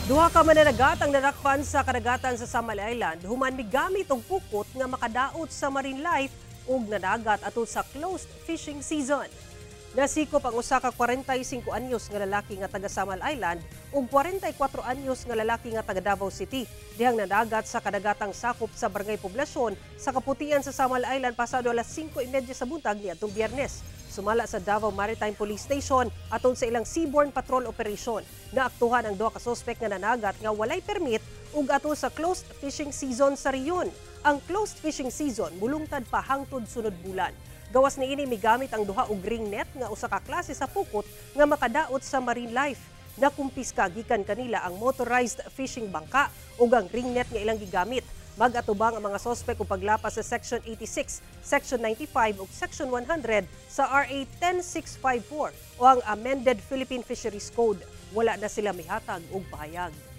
Duha ka mananagat ang nadakpan sa kadagatan sa Samal Island human migamit og pukot nga makadaot sa marine life ug nadagat atol sa closed fishing season. Nasikop ang usa ka 45 anyos nga lalaki nga taga Samal Island ug 44 anyos nga lalaki nga taga Davao City dihang nadagat sa kadagatang sakop sa Barangay Poblasyon sa Kaputian sa Samal Island pasado alas 5:30 sa buntag niadtong Biyernes. Sumala sa Davao Maritime Police Station, atol sa ilang seaborne patrol operation, naaktuhan ang duha ka suspek nga nanagat nga walay permit ug atol sa closed fishing season sa rehiyon. Ang closed fishing season mulungtad pa hangtod sunod bulan. Gawas niini, migamit ang duha og ring net nga usa ka klase sa pukot nga makadaot sa marine life. Nakumpiska gikan kanila ang motorized fishing bangka ug ang ring net nga ilang gigamit. Mag-atubang ang mga sospek og paglapas sa Section 86, Section 95 ug Section 100 sa RA 10654 o ang Amended Philippine Fisheries Code. Wala na sila mihatag og pahayag.